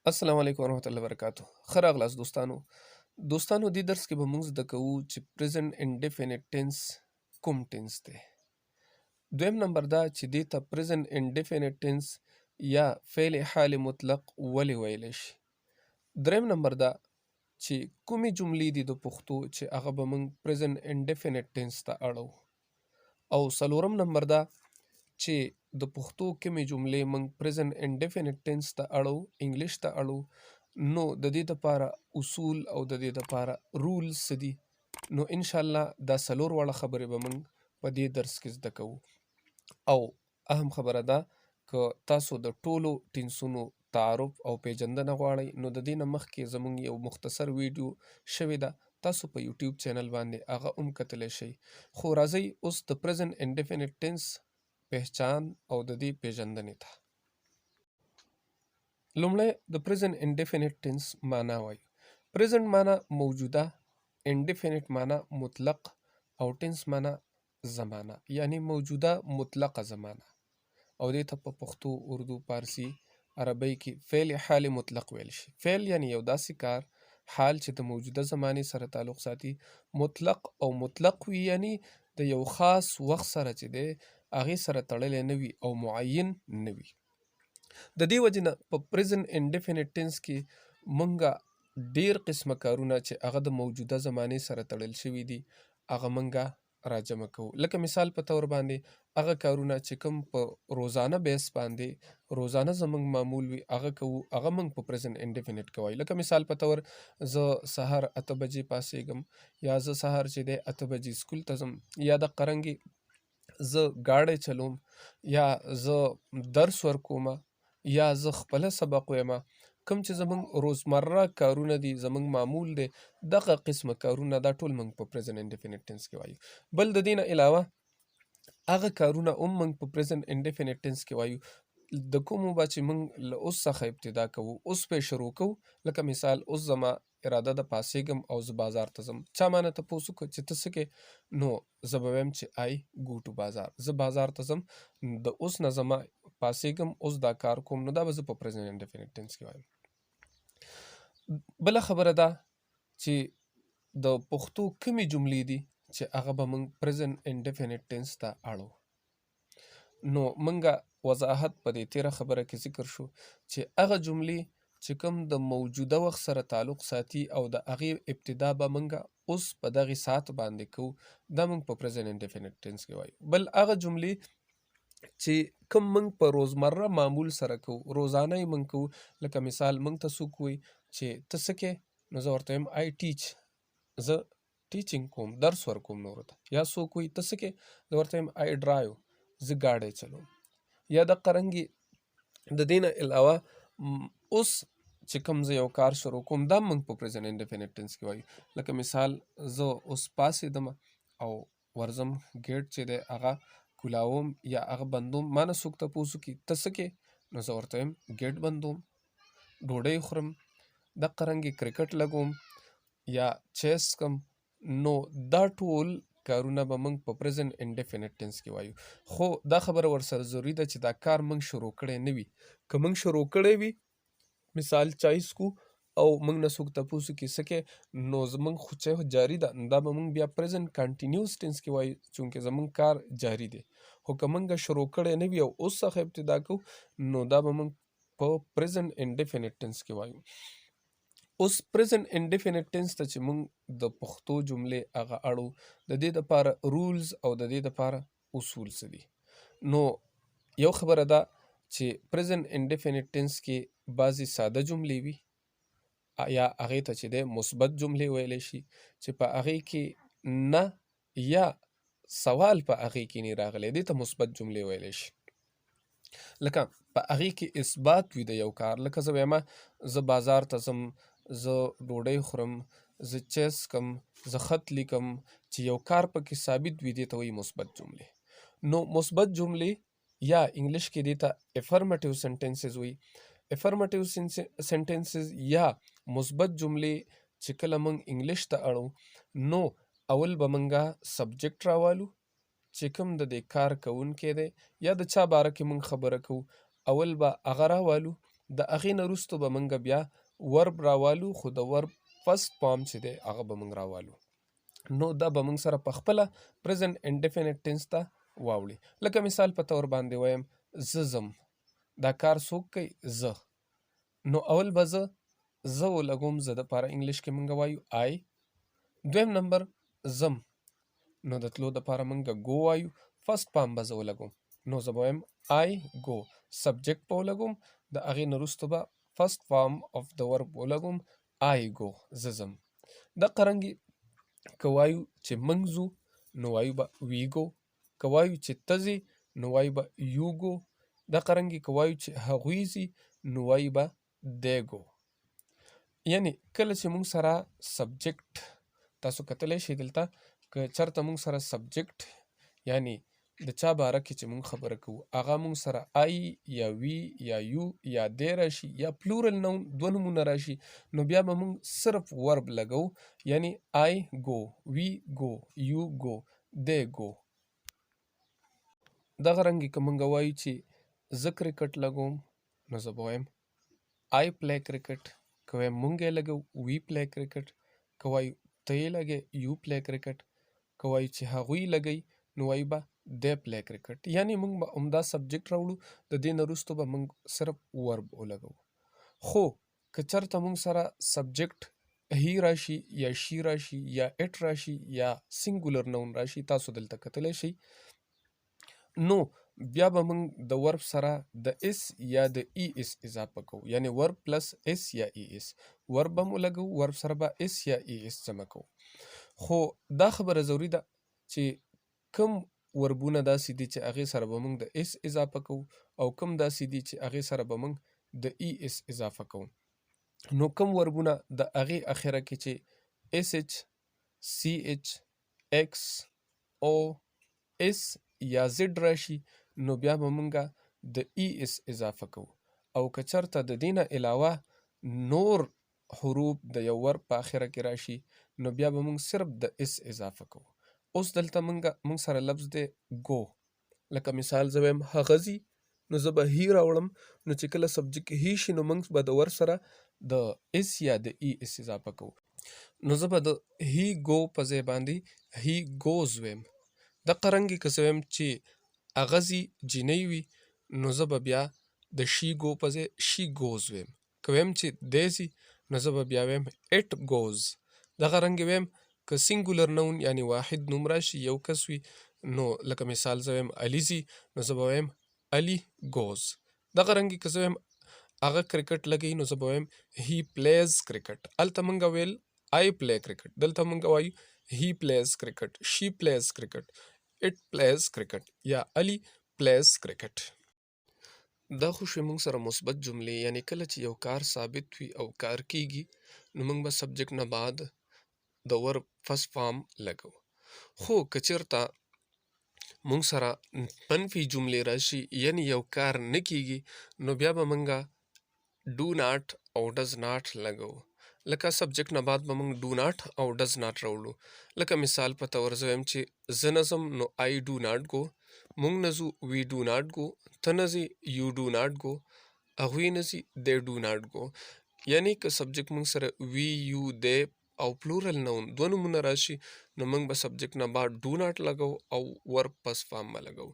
السلام علیکم ورحمت الله وبرکاته. ښه راغلاست دوستانو. دوستانو، دې درس کې به موږ زده کوو چې پریزنټ انډیفینیټ ټینس کوم ټینس دی. دویم نمبر دا چې دې ته پریزنټ انډیفینیټ ټینس یا فعل حال مطلق ولې ویلی شي. دریم نمبر دا چې کومې جملې دي د پښتو چې هغه به موږ پریزنټ انډیفینیټ ټینس ته اړو. او څلورم نمبر دا چې د پښتو کومې جملې موږ پریزنټ انډیفینیټ ټینس ته اړو، انګلیش ته اړو، نو د دې لپاره اصول او د دې لپاره رولز څه دي. نو ان شاء الله دا څلور واړه خبرې به موږ په دې درس کې زده کوو. او اهم خبره ده، که تاسو د ټولو ټینسونو تعارف او پیژندنه غواړئ، نو د دې نه مخکې زموږ یو مختصر ویډیو شوې ده، تاسو په یوټیوب چینل باندې هغه هم کتلی شئ. خو راځئ اوس د پریزنټ انډیفینیټ ټینس پهچان او د دې پیژندنې ته. لومړی د پریزنټ انډیفینیټ ټینس معنا وایو. پریزنټ معنا موجوده، انډیفینیټ معنا مطلق او ټینس معنا زمانه، یعنی موجوده مطلقه زمانه. او دې ته په پښتو، اردو، پارسي، عربۍ کې فعل حال مطلق ویل شي. فعل یعنی یو داسې کار، حال چې د موجوده زمانې سره تعلق ساتي، مطلق او مطلق وي، یعنی د یو خاص وخت سره چې دی هغې سره تړلی نه وي او معین نه وي. د دې وجې نه په پریزنټ انډیفینیټ ټینس کې مونږه ډیر قسمه کارونه چې هغه د موجوده زمانې سره تړل شوي دي، هغه مونږه راجمع کوو. لکه مثال په تور باندې هغه کارونه چې کوم په روزانه بیس باندې روزانه زمونږ معمول وي، هغه کوو، هغه مونږ په پریزنټ انډیفینیټ کوي. لکه مثال په تور زه سهار 8 بجې پاسېږم، یا زه سهار چې دی 8 بجې سکول ته ځم، یا د قرنګي زه ګاډی چلوم، یا زه درس ورکوم، یا زه خپله سبق وایم. کوم چې زمونږ روزمره کارونه دي، زمونږ معمول دی، دغه قسمه کارونه دا ټول موږ په پریزنټ انډیفینیټ ټینس کې وایو. بل د دې نه علاوه هغه کارونه هم موږ په پریزنټ انډیفینیټ ټینس کې وایو د کومو به چې موږ له اوس څخه ابتدا کوو، اوس پرې شروع کوو. لکه مثال اوس زما اراده ده پاسېږم او زه بازار ته ځم. چا مانه تپوس وکړ چې ته څه کې، نو زه به وایم چې I go to بازار، زه بازار ته ځم. د اوس نه زما پاسېږم، اوس دا کار کوم، نو دا به زه په پریزنټ انډیفینیټ ټینس کې وایم. بله خبره دا چې د پښتو کومې جملې دي چې هغه به موږ پریزنټ انډیفینیټ ټینس ته اړو. نو موږ وضاحت په دې تیره خبره کې ذکر شو چې هغه جملې چې کوم د موجوده وخت سره تعلق ساتي او د هغې ابتدا به موږ اوس په دغې ساعت باندې کوو، دا موږ په پریزنټ انډیفینیټ ټینس کې وایو. بل هغه جملې چې کوم موږ په روزمره معمول سره کوو، روزانه یې موږ کوو. لکه مثال موږ ته څوک وایي چې ته څه کې، نو زه ورته وایم I teach، زه teaching کوم، درس ورکوم نورو ته. یا څوک وایي ته څه کې، زه ورته وایم I drive، زه ګاډی چلوم. یا دقه رنګې د دې نه علاوه اوس چې کوم زه یو کار شروع کوم، دا موږ په پریزنټ انډیفینیټ ټینس کې وایو. لکه مثال زه اوس پاڅېدم او ورځم ګیټ چې دی هغه کولاوم یا هغه بندوم. ما نه څوک تپوس وکړي ته څه کې، نو زه ورته وایم ګیټ بندوم، ډوډۍ خورم، دقه رنګې کرکټ لګوم یا چیس کوم. نو دا ټول کارونه به موږ په پریزنټ انډیفینیټ ټینس کې وایو. خو دا خبره ورسره ضروري ده چې دا کار موږ شروع کړی نه وي. که موږ شروع کړی وي، مثال چای څکو او موږ نه څوک تپوس وکړي څه کې، نو زموږ خو چای جاري ده، نو دا به موږ بیا پریزنټ کانټینیوس ټینس کې وایو، چونکې زموږ کار جاري دی. خو که موږ شروع کړی نه وي او اوس څخه ابتدا کوو، نو دا به موږ په پریزنټ انډیفینیټ ټینس کې وایو. اوس پریزنټ انډیفینیټ ټینس ته چې موږ د پښتو جملې هغه اړو، د دې دپاره رولز او د دې دپاره اصول څه دي؟ نو یو خبره ده چې پریزنټ انډیفینیټ ټینس کې بعضې ساده جملې وي، یا هغې ته چې دی مثبت جملې ویلی شي، چې په هغې کې نه یا سوال په هغې کې نه راغلی، دې ته مثبت جملې ویلی شي. لکه په هغې کې اثبات وي د یو کار. لکه زه وایم زه بازار ته ځم، زه ډوډۍ خورم، زه چای څکم، زه خط لیکم، چې یو کار پکې ثابت وي، دې ته وایي مثبت جملې. نو مثبت جملې یا انګلیش کې دې ته affirmative sentences وایي. Affirmative sentences یا مثبت جملې چې کله موږ انګلیش ته اړو، نو اول به موږ subject راوالو چې کوم د دې کار کوونکی دی یا د چا باره کې موږ خبره کوو، اول به هغه راوالو. د هغې نه وروسته به مونږ بیا ورب راوالو، خو د ورب فرست فارم چې دی هغه به مونږ راوالو. نو دا به مونږ سره په خپله پریزنټ انډیفینیټ ټینس ته واوړي. لکه مثال په تور باندې وایم زه ځم، دا کار څوک کوي؟ زه. نو اول به زه زه ولګوم، زه د پاره انګلیش کې مونږ وایو آی. دویم نمبر ځم، نو د تلو د پاره مونږ ګو وایو، فرست فارم به زه ولګوم، نو زه به وایم آی ګو. سبجیکټ به ولګوم، د هغې نه وروسته به فرست فارم اف د ورب ولګوم، آی ګو، زه ځم. دقه رنګې که وایو چې موږ ځو نو وایو به وی ګو، که وایو چې ته ځې نو وایو به یو ګو، دقه رنګې که وایو چې هغوی ځي نو وایو به دی ګو. یعنی کله چې موږ سره سبجیکټ، تاسو کتلی شئ دلته که چرته موږ سره سبجیکټ یعنی د چا باره کې چې موږ خبره کوو هغه موږ سره آی یا وی یا یو یا دی راشي یا پلورل نون دوه نومونه راشي، نو بیا به موږ صرف ورب لګو، یعنی آی ګو، وی ګو، یو ګو، دی ګو. دغه رنګې که موږ وایو چې زه کرکټ لګوم نو زه به وایم آی پلی کرکټ، که وایم مونږ یې لګو وی پلی کرکټ، که وایو ته یې لګې یو پلی کرکټ، که وایو چې هغوی لګوي نو وایو به دی پلی کرکټ. یعنی مونږ به همدا سبجیکټ راوړو، د دې نه وروسته به مونږ صرف ورب ولګو. خو که چرته مونږ سره سبجیکټ هی راشي یا شی راشي یا اټ راشي یا سنګولر نون راشي، تاسو دلته کتلی شئ، نو بیا به موږ د ورب سره د اس یا د ای اس اضافه کوو، یعنی ورب پلس اس یا ای اس. ورب به مو لګوو، ورب سره به اس یا ای اس جمع کوو. خو دا خبره ضروري ده چې کوم وربونه داسې دي چې هغې سره به موږ د اس اضافه کوو او کوم داسې دي چې هغې سره به موږ د ای اس اضافه کوو. نو کوم وربونه د هغې اخره کې چې اس اچ، سی اچ، ایکس، او، اس یا زد راشي نو بیا به مونږ د ای اس اضافه کوو، او که چرته د دې نه علاوه نور حروف د یو ورب په اخره کې راشي نو بیا به مونږ صرف د اس اضافه کوو. اوس دلته مونږ سره لفظ دی ګو، لکه مثال زه وایم هغه ځي نو زه به هی راوړم، نو چې کله سبجیکټ هی شي نو مونږ به د ور سره د اس یا د ای اس اضافه کوو. نو زه به د هی ګو په ځای باندې هی ګوز وایم. دقه رنګې که زه وایم چې هغه ځي جینۍ وي نو زه به بیا د شي ګو په ځای شي ګوز وایم. که وایم چې دی ځي نو زه به بیا وایم اټ ګوز. دغه رنګې وایم که سنګولر نون یعنی واحد نوم راشي یو کس وي نو لکه مثال زه وایم علي ځي نو زه به وایم علي ګوز. دغه رنګې که زه وایم هغه کرکټ لګوي نو زه به وایم هی پلیز کرکټ. هلته مونږ ویل آی پلی کرکټ، دلته مونږ وایو هی پلیز کرکټ، شي پلیز کرکټ، اټ پلیز کرکټ یا علي پلیز کرکټ. دا خو شوې مونږ سره مثبت جملې، یعنی کله چې یو کار ثابت وي او کار کیږي نو مونږ به سبجیکټ نه بعد د ورب فرست فارم لګو. خو که چېرته مونږ سره منفي جملې راشي یعنی یو کار نه کیږي نو بیا به مونږ ډو ناټ او ډز ناټ لګو. لکه سبجیکټ نه بعد به مونږ ډو ناټ او ډز ناټ راوړو. لکه مثال په تور زه وایم چې زه نه ځم نو آی ډو ناټ ګو، مونږ نه ځو وی ډو ناټ ګو، ته نه ځې یو ډو ناټ ګو، هغوی نه ځي دی ډو ناټ ګو. یعنی که سبجیکټ مونږ سره وی، یو، دی او پلورل نون دوه نومونه راشي نو مونږ به سبجیکټ نه بعد ډو ناټ لګو او ورب پس فارم به لګو.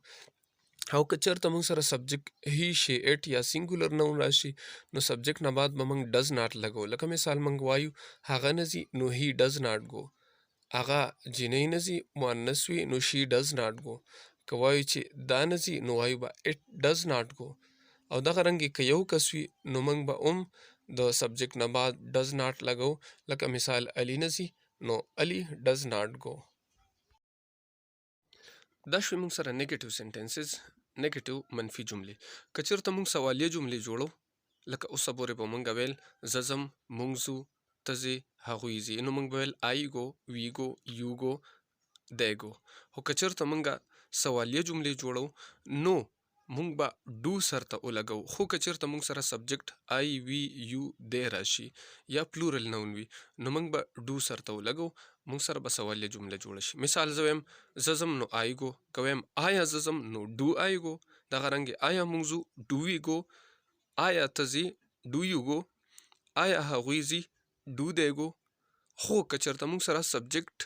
او که چېرته مونږ سره سبجیکټ هی، شی، اټ یا سنګولر نون راشي نو سبجیکټ نه بعد به مونږ ډز ناټ لګو. لکه مثال مونږ وایو هغه نه ځي نو هی ډز ناټ ګو، هغه جینۍ نه ځي مؤنث وي نو شي ډز ناټ ګو، که وایو چې دا نه ځي نو وایو به اټ ډز ناټ ګو. او دغه رنګې که یو کس وي نو مونږ به هم د سبجیکټ نه بعد ډز ناټ لګو. لکه مثال علي نه ځي نو علي ډز ناټ ګو. دا شوې مونږ سره نیګیټیو سنټنسز، نیګیټیو منفي جملې. که چېرته مونږ سوالیه جملې جوړو لکه اوسه پورې به مونږ ویل زه ځم، مونږ ځو، ته ځې، هغوی ځي، نو مونږ به ویل آی ګو، وی ګو، یو ګو، دی ګو. خو که چېرته مونږ سوالیه جملې جوړو نو مونږ به ډو سر ته ولګو. خو که چېرته مونږ سره سبجیکټ آی، وی، یو، دی راشي یا پلورل نون وي نو مونږ به ډو سر ته ولګو، مونږ سره به سوالیه جمله جوړه شي. مثال زه وایم زه ځم نو آی ګو، که وایم آیا زه ځم نو ډو آی ګو، دغه رنګې آیا مونږ ځو ډو وی ګو، آیا ته ځې Do you go؟ آیا هغوی ځي؟ Do they go؟ خو که چېرته موږ سره سبجیکټ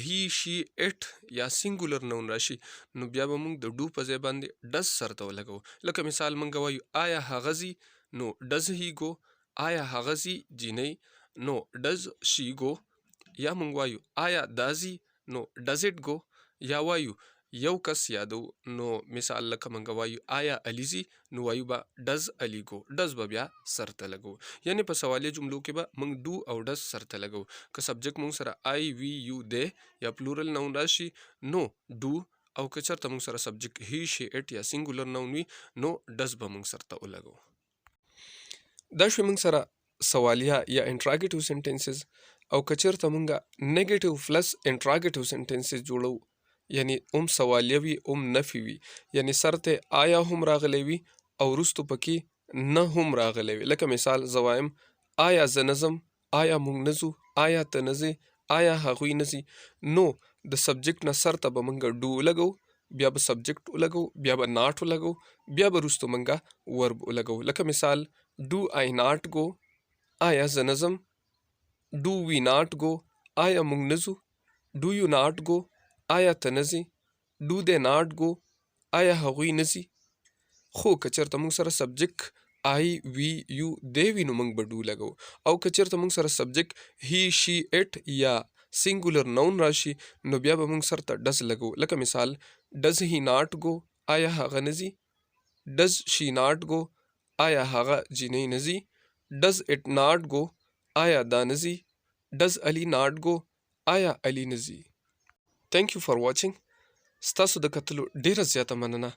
هی، شي، اټ یا سنګولر نون راشي، نو بیا به موږ د ډو په ځای باندې ډز سرته ولګو. لکه مثال موږ وایو آیا هغه ځي، نو ډز هی ګو. آیا هغه ځي جینۍ، نو ډز شي ګو. یا موږ وایو آیا دا ځي، نو ډز اټ ګو. یا وایو یو کس یادو، نو مثال لکه مونږ وایو آیا علی ځي، نو وایو به ډز علی ګو، ډز به بیا سر ته لګو. یعنی په سوالیه جملو کې به مونږ ډو او ډز سر ته لګو. که سبجیکټ مونږ سره آی، وی، یو، دی یا پلورل نون راشي نو ډو، او که چېرته مونږ سره سبجیکټ هی، شی، اټ یا سنګولر نون وي نو ډز به مونږ سر ته ولګو. دا شوې مونږ سره سوالیه یا انټراګیټیو سنټنسز. او که چېرته مونږ نیګیټیو پلس انټراګیټیو سنټنسز جوړو، یعنی هم سوالیه وي هم نفي وي، یعنی سر ته آیا هم راغلی وي او وروستو پکې نه هم راغلی وي. لکه مثال زه وایم آیا زه نه ځم، آیا مونږ نه ځو، آیا ته نه ځې، آیا هغوی نه ځي، نو د سبجیکټ نه سر ته به مونږ ډو ولګو، بیا به سبجیکټ ولګو، بیا به ناټ ولګو، بیا به وروستو مونږ ورب ولګو. لکه مثال ډو آی ناټ ګو، آیا زه نه ځم؟ ډو وی ناټ ګو، آیا مونږ نه ځو؟ ډو یو ناټ ګو، آیا ته نه ځې؟ ډو دی ناټ ګو، آیا هغوی نه ځي؟ خو که چېرته موږ سره سبجیکټ آی، وی، یو، دی وي نو موږ به ډو لګو، او که چېرته موږ سره سبجیکټ هی، شي، اټ یا سنګولر نون راشي نو بیا به موږ سر ته ډز لګو. لکه مثال ډز هی ناټ ګو، آیا هغه نه ځي؟ ډز شي ناټ ګو، آیا هغه جینۍ نه ځي؟ ډز اټ ناټ ګو، آیا دا نه ځي؟ ډز علی ناټ ګو، آیا علی نه ځي؟ Thank you for watching. ستاسو د کتلو ډیره زیاته مننه.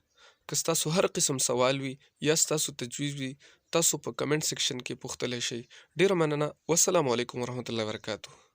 که ستاسو هر قسم سوال وي یا ستاسو تجویز وي، تاسو په کمنټ سیکشن کې پوښتلی شئ. ډیره مننه. والسلام علیکم ورحمت الله وبرکاته.